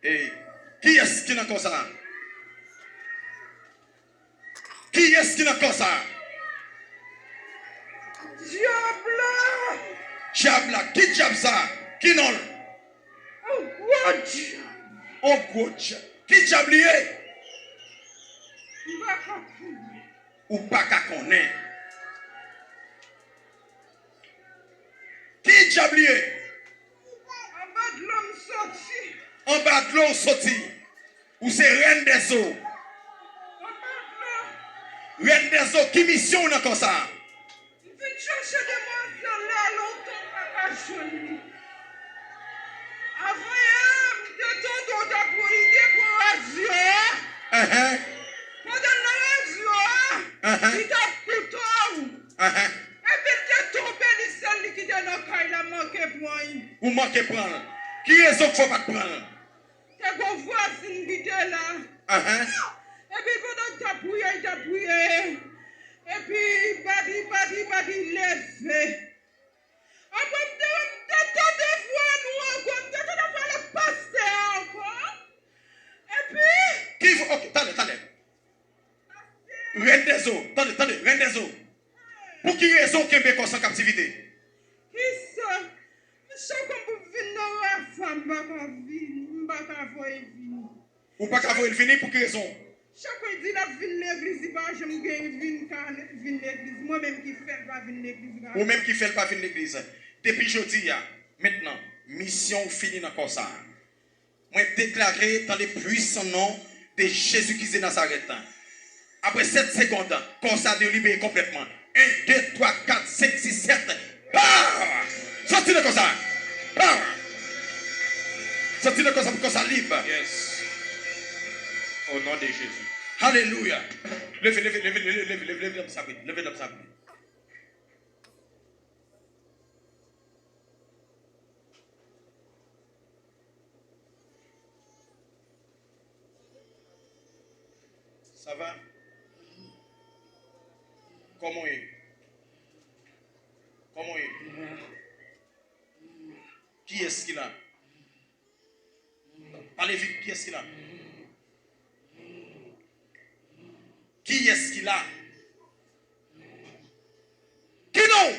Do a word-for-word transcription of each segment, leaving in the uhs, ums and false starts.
Ey, kiyès ki nan kò sa a? Kiyès ki nan kò sa a? Dyab la! Dyab la. Ki dyab sa a? Ki non l? On gwo dyab. On gwo dyab. Ki dyab li ye? M pa ka konnen. Ou pa ka konnen. Ki dyab li ye? Anba dlo m soti. Anba dlo w soti. Ou se rèn dèzo. Anba dlo. Rèn dèzo, ki misyon w nan kò sa a? M vin chache demwazèl la lontan m pa ka jwenn li. Avan yè, m te tande w t ap, li te pran radyo a. Enhen. Pandan l nan radyo a, enhen, li t ap koute w. Enhen. Epi l te tonbe, li sèl li ki te nan kay la, m manke pran l. Ou manke pran l. Ki rezon k fè w pa t pran l? Te gon vwazin ki te la. Enhen. Epi pandan l t ap priye, l t ap priye. Epi bat, li bat, li bat, li leve. Apre m te wè, m te tande vwa nou ankò, m te tande vwa lòt pastè a ankò. Epi ki vwa? Ok, talè, talè. Rèn dèzo, tande, tande, rèn dèzo. Pou ki rezon w kenbe kò sa an kaptivite? Kisa? Chak fwa m pou vin nan Rafa, m pa ka vin, m pa ka voye vini. Ou pa ka voye l vini pou ki rezon? Chak fwa l di l ap vin legliz, li pa janm gen vin ka vin legliz. Mwen menm ki fè l pa vin legliz, Rafa. Ou menm ki fè l pa vin legliz. Depi jodi a, mentnan, misyon w fini nan kò sa a. Mwen deklare dans le puissant nom de Jésus-Christ de Nazareth. Apre sèt segonn, kò sa a delibere konplètman. En, de, twa, kat, senk, sis, sèt. Pa! Soti nan kò sa a! Pa! Soti nan kò sa a pou kò sa a lib. Yes. Au nom de Jésus. Alelouya. Leve, leve, leve, leve, leve, leve, leve lòm sa vit. Leve lòm sa vit. Ça va? Kòman w ye? Kòman w ye? Kiyès ki la? Pale vit, kiyès ki la? Kiyès ki la? Ki non?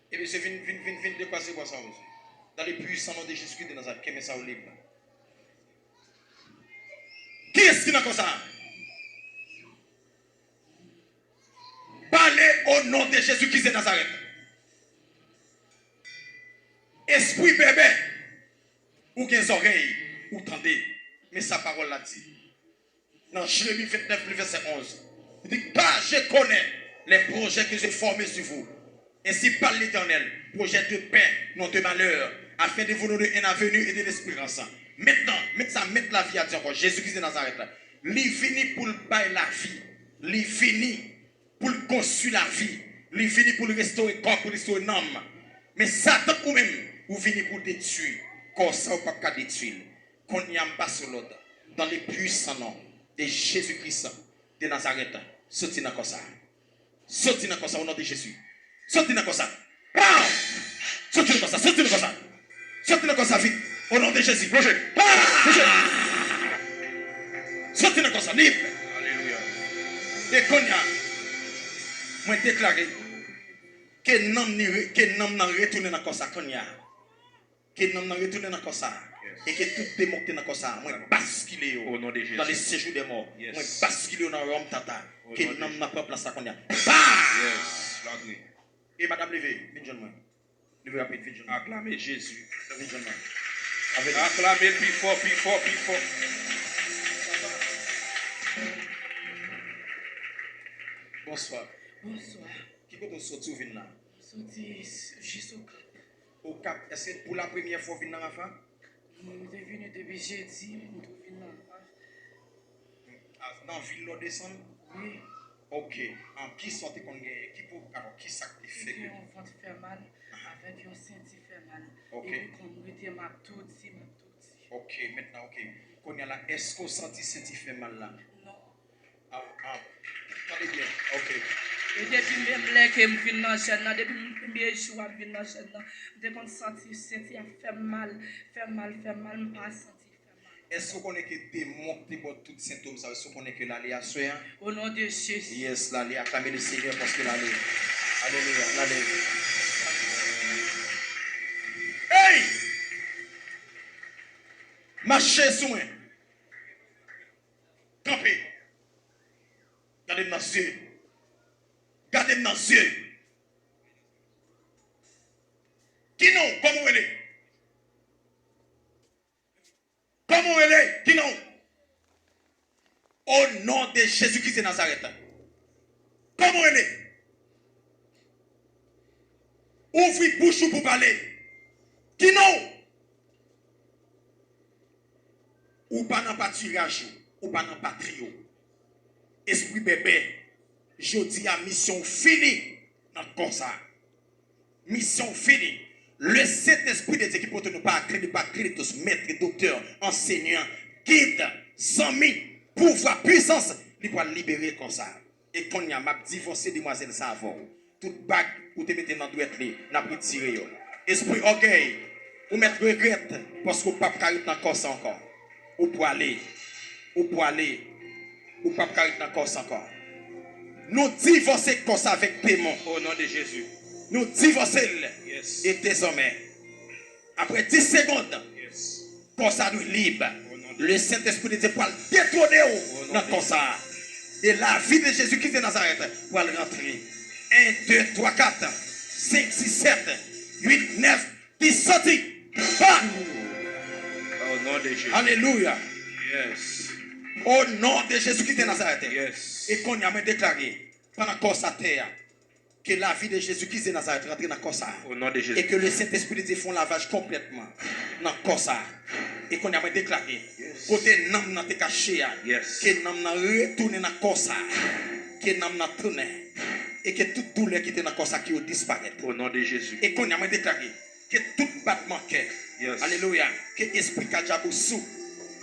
Ebyen, se vin, vin, vin, vin dekwaze bwa sa, mesye. Dans le puissant nom de Jésus-Christ de Nazareth, kenbe sa ou lib. Kiyès ki nan kò sa a? Pale au nom de Jésus-Christ de Nazareth. Espri bèbè, ou gen zòrèy, ou tande. Men sa pawòl la di. Nan Jeremi vennèf, vèsè onz, li di, Car je connais les projets que j'ai formés sur vous, ainsi parle l'Éternel, projets de paix, non de malheur, afin de vous donner un avenir et de l'espérance. Mentnan, met sa, met lavi a di ankò, Jezikri de Nazarèt la, li vini pou l bay lavi, li vini pou l konstwi lavi, li vini pou l restore kò, pou l restore nanm. Men Satan ou menm, ou vini pou w detwi kò sa, ou p ap ka detwi l. Kounye a m pase w lòd, dans le puissant nom de Jésus-Christ de Nazareth, soti nan kò sa. Soti nan kò sa, au nom de Jésus. Soti nan kò sa. Pow! Soti nan kò sa, soti nan kò sa. Soti nan kò sa vit. Au nom de Jésus. Plonje. Pow! Plonje. Soti nan kò sa, lib. Alelouya. E kounye a, mwen deklare ke nanm ni re-, ke nanm nan retounen nan kò sa kounye a. Ke nanm nan retounen nan kò sa a. Yes. E ke tout demon ki te nan kò sa a, mwen baskile yo. Au nom de Jésus. Dans le séjour des morts. Yes. Mwen baskile yo nan wayòm Tata. Au nom de Jésus. Ke nanm nan pran plas la kounye a. Bam! Yes, lagre. E madanm, leve, vin jwenn mwen. Leve rapid, vin jwenn mwen. Aklame Jezi. Vin jwenn mwen. Avèk aklame l pi fò, pi fò, pi fò. Bonswa. Bonswa. Ki kote w soti w vin la? M soti s-, jis Okap. Okap, èske pou la premyè fwa w vin nan Rafa? M te vini depi jedi, m tou vin nan Rafa. A, nan vil la w desann? Wi. Ok. An, kisa w te konn genyen? Ki pou, alò, kisa k te fè ke... M gen yon vant fè mal, aha, avèk yon senti fè mal. Ok. Epi kò m rete, m ap toudi, m ap toudi. Ok, mentnan, ok. Kounye a la, èske w santi senti fè mal la? Non. A, a, tande byen. Ok. E depi menm lè ke m vin nan chèn nan, depi m premye jou ap vin nan chèn nan, m te konn santi senti ap fè m mal, fè m mal, fè m mal, m pa santi fè m mal. Èske w konnen ke demon ki te ba w tout sentòm sa yo, èske w konnen ke l ale aswè a? Au nom de Jésus. Yes, l ale. Aklame le Senyè paske l ale. Alelouya, l ale. Hey! Mache sou mwen. Kanpe. Gade m nan zye. Gade m nan zye. Ki non w? Kòman w rele? Kòman w rele? Ki non w? O non de Jezi Kris de Nazarèt. Kòman w rele? Ouvri bouch ou pou pale. Ki non w? Ou pa nan patiraj ou, ou pa nan patri ou. Espri bèbè, jodi a misyon w fini nan kò sa. Misyon w fini. Le Sentespri de Dye ki pote nou Parakletos, Maître, Docteur, Enseignant, Guide, Zanmi, Pouvwa, Pwisans, li pral libere kò sa. E kounye a, m ap divòse demwazèl sa avè w. Tout bag ou te mete nan dwèt li, n ap retire yo. Espri ògèy, ou mèt regrèt, paske w p ap ka ret nan kò sa ankò. Ou pwale, ou pwale, ou p ap ka ret nan kò sa ankò. Nou divòse kò sa avèk demon. O non de Jezi. Nou divòse l. Yes. E dezòmè, apre dis segonn, kò sa dwe lib. Le Sentespri de Dye pral detwone w nan kò sa. E lavi de Jezi Kris de Nazarèt pral rantre. En, de, twa, kat, senk, sis, sèt, uit, nèf, dis, soti. Pa! O non de Jezi. Alelouya. Yes. O non de Jezi Kris de Nazarèt. Yes. E kounye a, mwen deklare, pandan kò sa atè a, ke lavi de Jezi Kris de Nazarèt rantre nan kò sa a. O non de Jezi. E ke le Sentespri de Dye fè yon lavaj konplètman nan kò sa a. E kounye a mwen deklare, kote nanm nan te kache a, ke nanm nan retounen nan kò sa a. Ke nanm nan tounen. E ke tout doulè ki te nan kò sa a, ke yo disparèt. O non de Jezi. E kounye a mwen deklare, ke tout batman kè, alelouya, ke espri kadyabousou,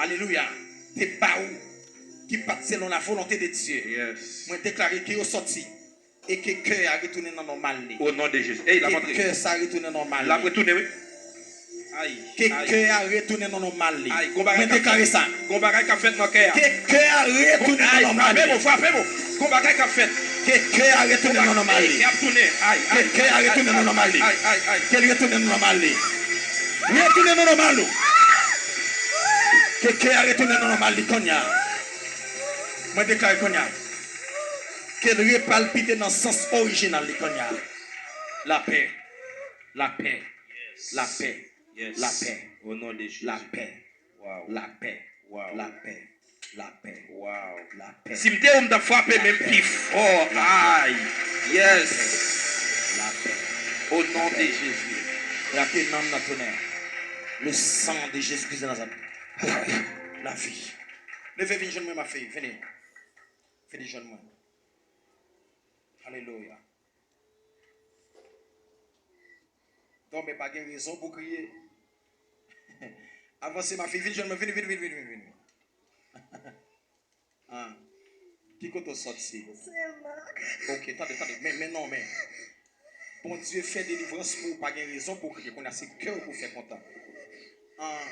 alelouya, te ba ou, ki pa t selon la volonte de Dye, mwen deklare ke yo sòti. E ke kè a retounen nan nòmal li. O non de Jezi. Ey, l ap antre. Ke kè sa retounen nòmal li. L ap retounen, wi. Ay, ke kè a retounen nan nòmal li. Ay, gon bagay k ap fèt. Mwen deklare sa. Gon bagay k ap fèt nan kè a. Ke kè a retounen nan nòmal li. Ay, frape m, frape m. Gon bagay k ap fèt. Ke kè a retounen nan nòmal li. Ey, y ap tounen. Ay, ay, ke kè a retounen nan nòmal li. Ay, ay, ay. Ke l retounen nan nòmal li. Retounen nan nòmal ou. Ke kè a retounen nan nòmal li kounye a. Mwen deklare kounye a. Ke l repalpite nan sans orijinal li kounye a. Lapè. Lapè. Lapè. Lapè. O non de Jezi. Lapè. Lapè. Lapè. Lapè. Lapè. Si m te ou, m t ap frape menm pi fò. Ay. Yes. Lapè. O non de Jezi. Lapè. Ke nanm nan tounen. Le sang de Jésus-Christ de Nazareth. Lavi. Leve vin jwenn mwen, ma fille. Vini. Vini jwenn mwen. Alelouya. Dòmè pa gen rezon pou kriye. Avanse, ma fille, vin jwenn mwen, vini, vini, vini, vini, vini, vini. Ah. Ki kote w sòti? Senmak. Ok, tande, tande, men, men non, men. Bondye fè delivrans pou ou, pa gen rezon pou w kriye. Kounye a se kè w pou fè kontan. Ah,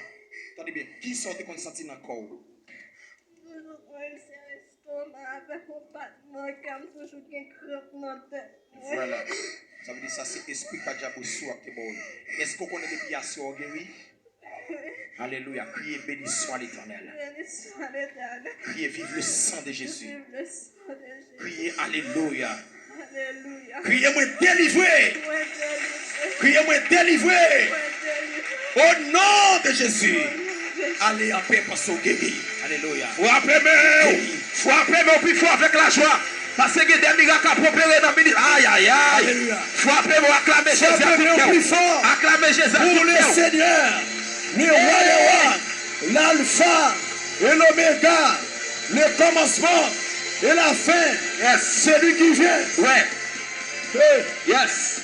tande byen, kisa w te konn santi nan kò w? Toujou konn se estoma avèk yon batman kè, m toujou gen kranp nan tèt mwen. Vwala. Sa vle di sa se espri kadyabousou a k te ba w li. Èske w konnen depi aswè w geri? Alelouya. Criez béni soit l'Éternel. Béni soit l'Éternel. Criez vive le sang de Jésus. Vive le sang de Jésus. Criez alelouya. Alelouya. Kriye mwen delivre. Mwen delivre. Kriye mwen delivre. Mwen delivre. O non de Jezi. O non de Jezi. Ale anpè paske w geri. Alelouya. Frape men. Geri. Frape men w pi fò avèk lajwa. Paske gen de mirak k ap opere nan minit. Ay, ay, ay. Alelouya. Frape men w, aklame Jezi ak tout kè w. Frape men w pi fò. Aklame Jezi ak tout kè w. Pour le Seigneur, le roi des rois, l'alpha et l'oméga, le commencement et la fin, celui qui vient. Wè. Hey. Yes.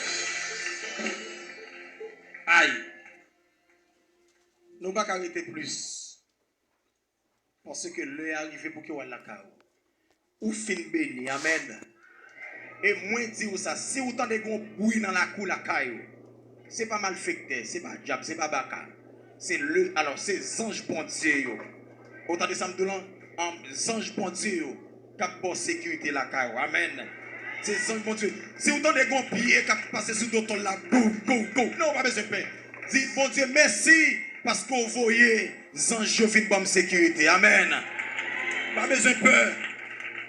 Ay. Nou pa ka rete plis. Paske lè a rive pou ke w al lakay ou. Ou fin beni. Amèn. E mwen di w sa, si w tande gen yon bri nan lakou lakay ou, se pa malfektè, se pa dyab, se pa baka. Se le, alò, se zanj Bondye yo. Ou tande sa m di w lan? An, zanj Bondye yo k ap ba w sekirite lakay ou. Amèn. Se zanj Bondye. Si w tande gen yon pye k ap pase sou do tòl la, gou, gou, gou. Non, ou pa bezwen pè. Di Bondye mèsi paske w voye zanj yo vin ban m sekirite. Amèn. Pa bezwen pè.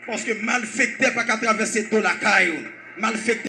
Paske malfektè pa ka travèse do lakay ou. Malfektè